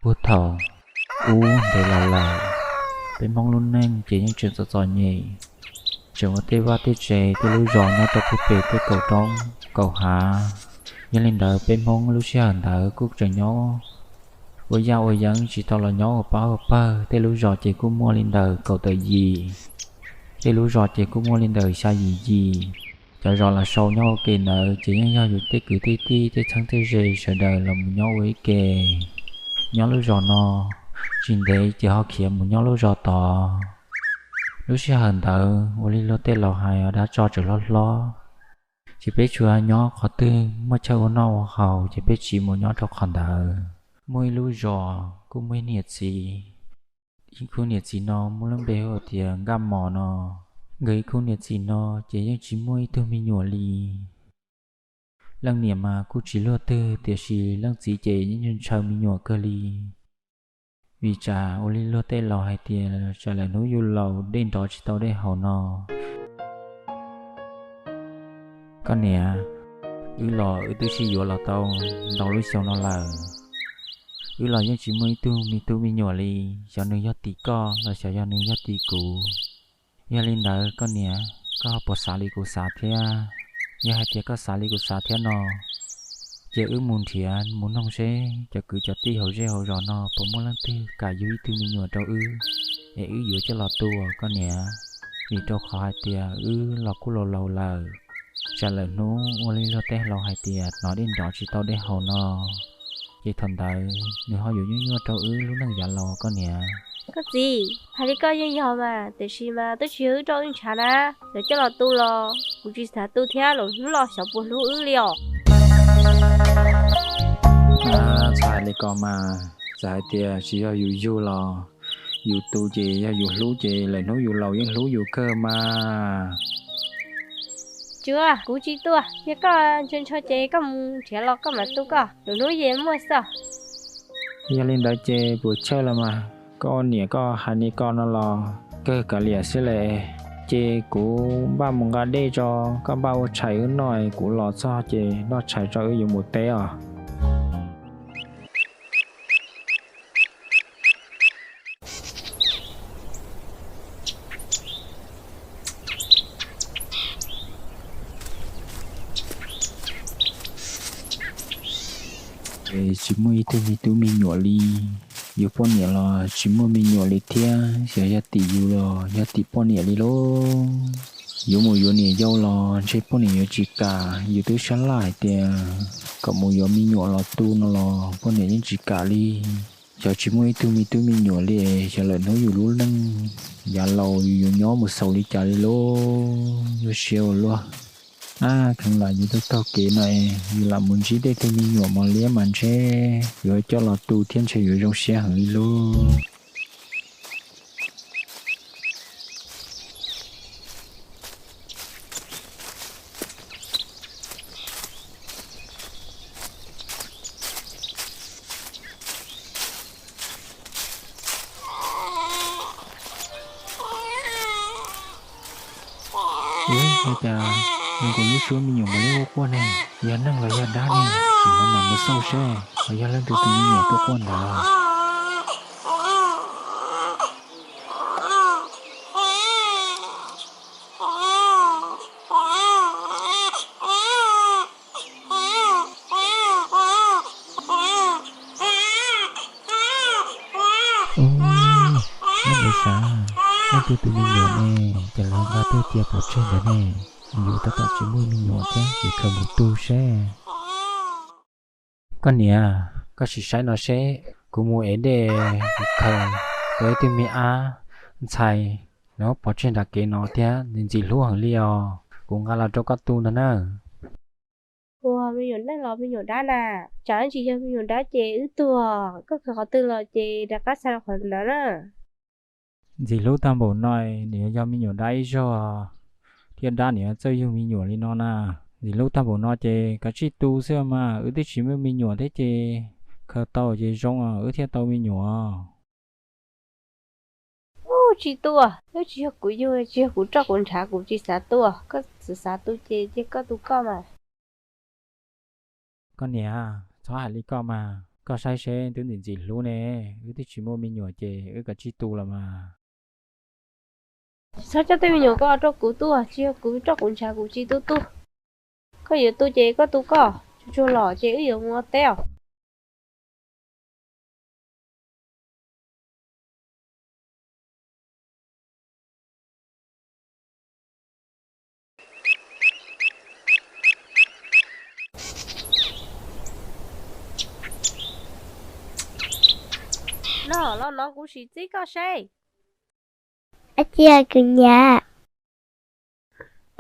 Puag thaum ub ntev los lawm, peb Hmoob lub neej ces yeej tseem txom txom nyem, tseem ua tej vaj tej tse tej lub zos nyob rau puag pem tej kaum roob kaum hav. Yog li ntawd peb Hmoob lub sij hawm ntawd kuj tseem nyob ua yaj ua yeeb, tsis tau los nyob ua pab ua pawg. Tej lub zos ces kuj muaj li ntawm kaum tawm yim, tej lub zos ces kuj muaj li ntawm xya yim yim. Cov zos los sau nyob ua ke ntawd ces yeej yog yus tej kwv tej tij tej txheeb tej ze sawv daws los mus nyob ua ib ke. Nyob lub zos no, tsis ntev ces ho khiav mus nyob lub zos tod. Lub sij hawm ntawd ua li luag tej laus hais, dab tsov tseem hlob hlob, ces peb tsuas nyob qhov twg muaj chaw ua noj ua haus ces peb tsiv mus nyob rau qhov ntawd. Muaj ib lub zos kuj muaj ib niam txiv. Ib khub niam txiv no muaj lub npe hu tias Nkaj Mos no. Nkawd ib khub niam txiv no ces yeej tsis muaj ib tug me nyuam li. Leej niam mas kuj tsis luaj twg, tiam sis leej txiv ces yeej ntshaw me nyuam kawg li. Vim tsam ua li luag tej laus hais tias tsam lawm hnub yus laus dej nrov tsis tau dej haus no. Koj niam, wb los wb twb sib yuav los tau ntau lub xyoo no lawm. Wb los yeej tsis muaj ib tug me tub me nyuam li. Xyov nws yog tim koj los xyov yog nws yog tim kuv. Yog li ntawd koj niam, koj ho puas xav li kuv xav thiab? Yog hais tias koj xav li kuv xav thiab no, ces wb mus nrhiav mus noog seb cov kwv cov tij hauv zej hauv zos no puas muaj leej twg kam yug ib tug me nyuam rau wb, es wb yuav coj los tu koj niam. Vim rau qhov hais tias wb los kuj laus laus lawm, tsam lawm hnub ua li luag tej laus hais tias hnov dej nrov tsis tau dej haus no, ces thaum ntawd nws ho yuav nyuaj nyuaj rau wb lub neej yav laus koj niam. Koj txiv, hais li koj yeej yog mas, tiam sis mas twb tsis yog wb roj wb ntshav na. Lawv coj los tu los kuv tsis xav tu thiab, lawm hnub los xyov puas hlub wb li os. Txhob hais li ko mas, txawm hais tias tsis yog yus yug los yus tu ces yog yus hlub ces lawm hnub yus laus yeej hlub yus kawg mas. Tsuav, kuv tsis tu, cia koj ntshaw ntshaw ces koj mus nrhiav los koj mam tu koj, lwm hnub yeej muaj xwb. Yog li ntawd ces puas chawj los mas, koj niam koj hais li ko no los kawg kav liam xwb le. Ces kuv npaj mus nqa dej tso, koj npaj ua tshais wb noj, kuv los txog ces noj tshais tso wb yuav mus teb os. Tsis muaj ib tug me tub me nyuam li. Yus poj niam los tsis muaj me nyuam li thiab, xyov yog tim yus los yog tim poj niam li lauj. Yuav mus yuav niam yau los ntshe poj niam yuav tsis kam, yus twb sab laj hais tias kom mus yuav me nyuam los tu no los poj niam yeej tsis kam li. Xyov tsis muaj ib tug me tub me nyuam li, xyov lawm hnub yus lub neej yav laus yus yuav nyob mus xaus li cas li lauj, yuav siab ua luaj. Ab, kheev lam yus twb taug kev no, yus lam mus ntsib tej tug me nyuam mos liab mas ntshe yuav coj los tu thiab ntshe yuav zoo siab heev li lauj. Ua cas nws kuj lub suab me nyuam mus liab quaj quaj ne, yog neeg los yog dab ne? Tsis hnov mam mus xauj seb los yog leej twg tus me nyuam tuaj quaj ntawd. Ub, leej ntawd xav, leej twg tus me nyuam ne, cas lawv nqa tuaj cia pov tseg ntawd ne? Yus tab tom tsis muaj me nyuam thiab, ces khaws mus tu seb. Koj niam, koj sim saib no seb, kuv mus ev dej, kuv khaws tau ib tug me ab ntxhais, nws pov tseg nram kev no thiab, ntxim hlub heev li os, kuv nqa los rau koj tu ntag na. Ua me nyuam neeg los me nyuam dab na? Tsam tsis yog me nyuam dab ces wb tuag, koj khaws qhov twg los ces rov qab xa rau qhov ntawd na. Ntxim hlub tag npaum no, nws yuav yog me nyuam dab ib zaug, thiaj dab nws yuav txawj yug me nyuam li no na. Ntxim hlub tag npaum no ces kav tsij tu xwb mas, wb twb tsis muaj me nyuam thiab ces khaws tau ces zoo, wb thiaj tau me nyuam. Ub, tsis tu, twb tsis yog kuv yug, tsis yog kuv roj kuv ntshav, kuv tsis xav tu, koj txawm xav tu ces cia koj tu koj mas. Koj niam, txhob hais li koj mas, Koj saib seb twb ntxim ntxim hlub ne, wb twb tsis muaj me nyuam ces wb kav tsij tu los mas. Tsis txhob coj tej me nyuam ko rau kuv tu, tsis yog kuv rau kuv ntshav kuv tsis tu tu. Koj yuav tu ces koj tu koj, tsuag tsuag los ces wb yuav mus ua teb os. No los no kuv sim txib koj seb. Ab, cia kuv niam.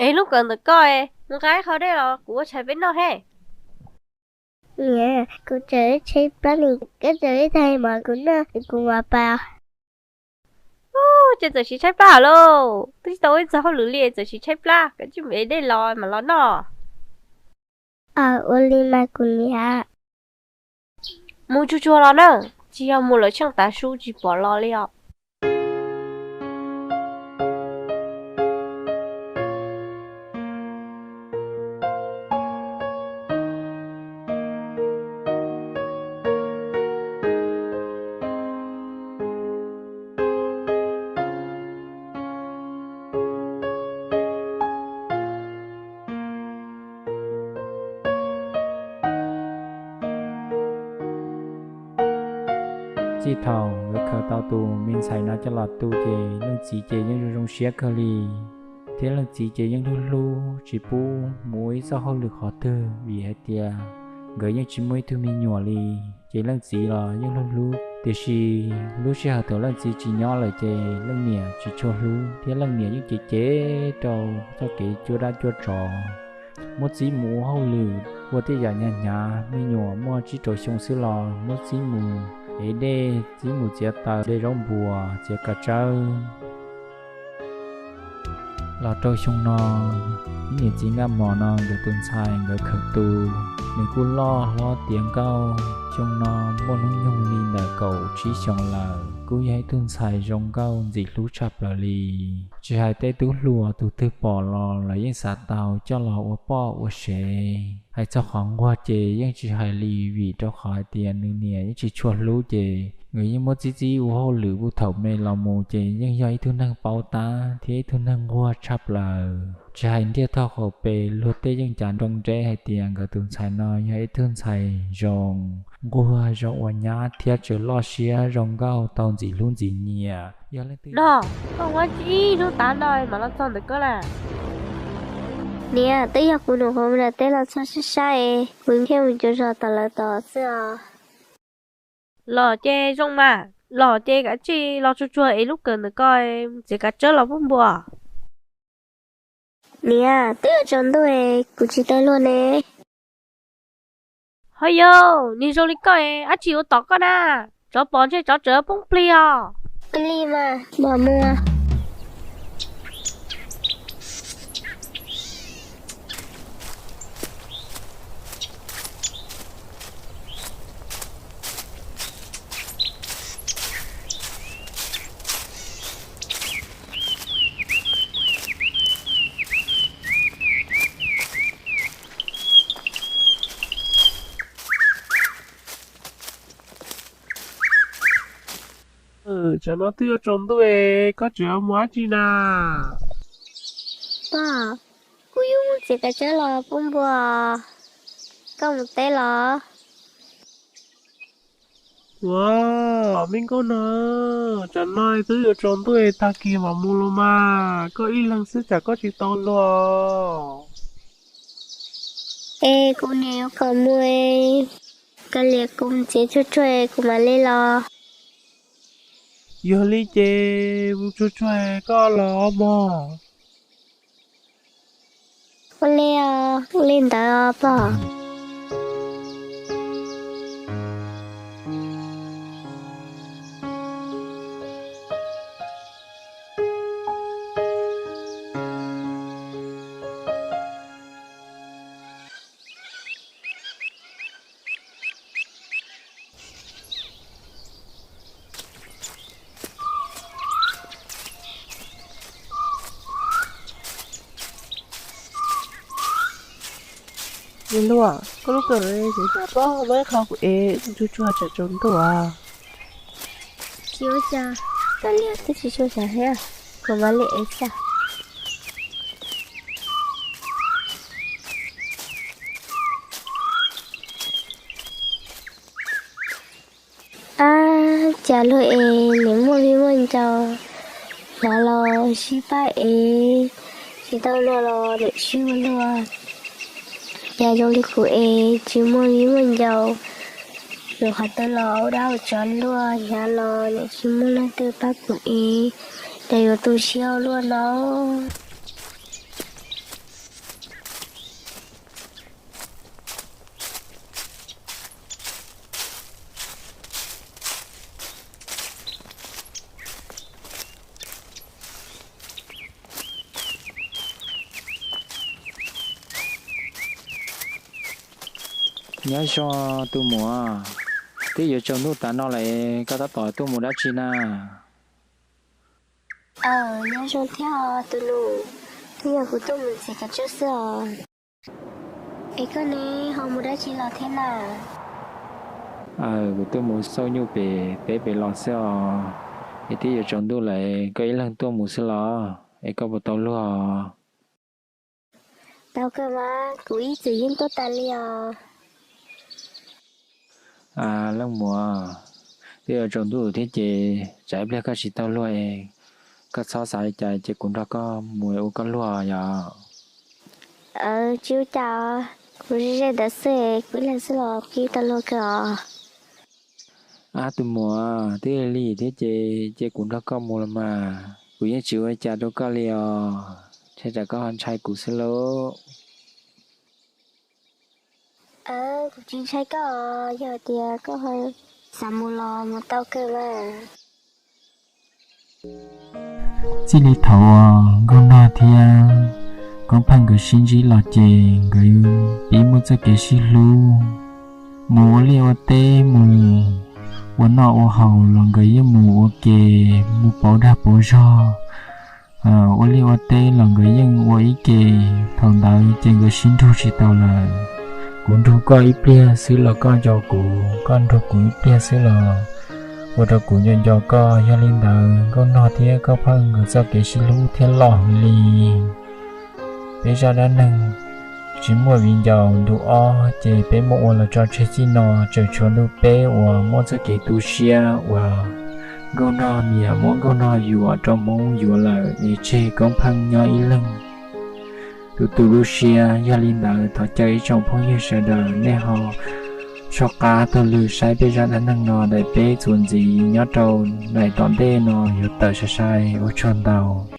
Es lub kawm ntawm koj, mus nqa ib qho dej los kuv ua tshais peb noj he. Niam, kuv tseem tshaib plab li, koj tseem ib tag mov kuv noj kuv mam pais. Ces txawm siv tshaib plab hauv lauj, twb tsis tau ua ib txog hauj lwm li txawm siv tshaib plab, kav tsij mus ev dej los mam los noj. Ua li mas kuv niam. Mus tsuag tsuag los na, tsis yog mus lawm tsheej tav su tsis pom los li os. Txij thaum nkawd khaws tau tus me ntxhais no coj los tu ces leej txiv ces yeej zoo zoo siab kawg li, thiab leej txiv ces yeej hlub hlub tsis pub mus ua ib txoj hauj lwm qhov twg vim hais tias nkawd yeej tsis muaj ib tug me nyuam li. Ces leej txiv los yeej hlub hlub, tiam sis lub sij hawm thaum leej txiv tsis nyob lawm ces leej niam tsis tshua hlub thiab leej niam yeej cev cev rau txoj kev cuab dab cuab tsov, muab txib mus ua hauj lwm ua tej yam hnyav hnyav. Me nyuam muaj tsib rau xyoo xwb los muab txib mus ev dej, txib mus txiav taws, de zaub npuas, txiav kav tsawb. Los rau xyoo no, ib niam txiv Nkaj Mos no nkawd tus ntxhais nkawd khaws tu, nws kuj loj hlob tiav nkauj. Xyoo no muaj hnub nyoog li ntawm kaum tsib xyoos lawm, kuj yog ib tug ntxhais zoo nkauj ntxim hlub tshaj plaws li. Tsis hais tej tub hluas tus twg pom los lawv yeej xav tau coj los ua poj ua sev. Hais txog qhov nquag ces yeej tsis hais li, vim rau qhov hais tias nws niam yeej tsis tshua hlub ces nkawd yeej muab txib txib ua hauj lwm puag thaum me los mus ces yeej yog ib tug neeg paub tab thiab ib tug neeg nquag tshaj plaws. Tsis hais ntiaj teb qaum pes luag tej yeej cav nroo nreb hais tias nkawd tus ntxhais no yog ib tug ntxhais zoo nquag zoo ua nyab thiab tseem loj siab zoo nkauj tau ntxim hlub ntxim nyiam. Yog leej twg no, koj ua tsis ib hnub tav no mam los txog ntawm koj na. Niam, twb yog kuv nus qhuav mus nram teb los txog sab sab es kuv thiaj mus cuag zog tom lawv tod xwb os. Los ces zoo mas, los ces kav tsij los tsuag tsuag es lub kawm ntawm koj txiav kav tsawb los pub npua. Niam, twb yuav tsaus ntuj es kuv tsis tau luag ne. Ho yog niag zoo li koj es dab tsi ua tom koj na? Tsov pom ntshe tsov tseem poob plig os. Li mas mam mus. Tsam no twb yuav tsaus ntuj es koj tseem mus dab tsi na? Pog, kuv yuav mus txiav kav tsawb los pub npua, koj mus teb los? Ua, me nkauj no, tsam no twb yuav tsaus ntuj es tag kis mam mus los mas, koj ib leeg xwb tsam koj tsis tau luag. Es kuv niam yuav kom mus, kav liam kuv mus txiav tsuag tsuag kuv mam li los. Yog li ces mus tsuag tsuag koj los mog. Ua li os, ua li ntawd os pog. Niam hluas, koj lub kawm no tseem tawm pob muab ib qho kuv ev tsuag tsuag tsam tsaus ntuj as. Tsis ua cas, koj liam twb tsis tshua tsam thiab, kuv mam li ev xwb. Ab, cas luag es niam muaj viv muaj ncaus, hnyav los sib pab ev, tsis tau luag los niam sib ua luag. Cas zoo li kuv es tsis muaj viv muaj ncaus, yuav qhov twg los ua dab ua tsov luag, hnyav los niam tsis muaj leej twg pab kuv ev, cas yuav tu siab ua luaj no. Nyob zoo tus muam, twb yuav tsaus ntuj tas no lawm, koj tab tom tuaj mus dab tsi na? Aw, nyob zoo thiab tus nus, twb yog kuv tuaj mus txiav kav tsawb xwb os. Es koj ne, ho mus dab tsi los thiab na? Aw, kuv tuaj mus xauj nyuj pem teb pem los xwb os. Es twb yuav tsaus ntuj lawm, koj ib leeg tuaj mus xwb los? Es koj puas tau luag? Tau kawg mas, kuv ib txwm yeej tuaj tas li os. Leej muam, twb yuav tsaus ntuj thiab ces tsam ib pliag koj tsis tau luag es koj txhob xav li cas ces kuv nrog koj mus ua koj luag yom. Tsis ua cas, kuv ze ze ntawd xwb, kuv ib leeg xwb los kuv yeej tau luag kawg os. Ab tus muam, twb lig thiab ces cia kuv nrog koj mus los mas, kuv yeej tsis ua li cas rau koj li os, ntshai tsam koj ho ntshai kuv xwb lauj. Kuv tsis ntshai koj, yog tias koj ho xav mus los mus tau kawg mas. Txij li thaum uas Nkauj Nog thiab Koob Pheej nkawd sib ntsib los ces nkawd pib muaj txoj kev sib hlub, mus ua liaj ua teb, mus ua noj ua haus los nkawd yeej mus ua ke, mus pauv dag pauv zog, ua liaj ua teb los nkawd yeej ua ib ke. Thaum ntawd ces nkawd sib nrug tsis tau lawm. Kuv nrug koj ib pliag xwb los koj nco kuv, koj nrug kuv ib pliag xwb los ua rau kuv nco nco koj. Yog li ntawd Nkauj Nog thiab Koob Pheej nkawd txoj kev sib hlub thiaj loj heev li. Peb zaj dab neeg tsis muaj viv ncaus ntu ob ces peb muab ua los tso tseg txij no, tseem tshuav ntu peb uas muab txoj kev tu siab uas Nkauj Nog niam muab Nkauj Nog yuam rau Hmoob yuav lawm es tseg Koob Pheej nyob ib leeg tu tu lub siab. Yog li ntawd thov caw ib tsoom phooj ywg sawv daws nej ho soj qab taug lw saib peb zaj dab neeg no daim peb txuas ntxiv nyob rau daim tom ntej no yuav tawm sai sai. Ua tsaug ntau.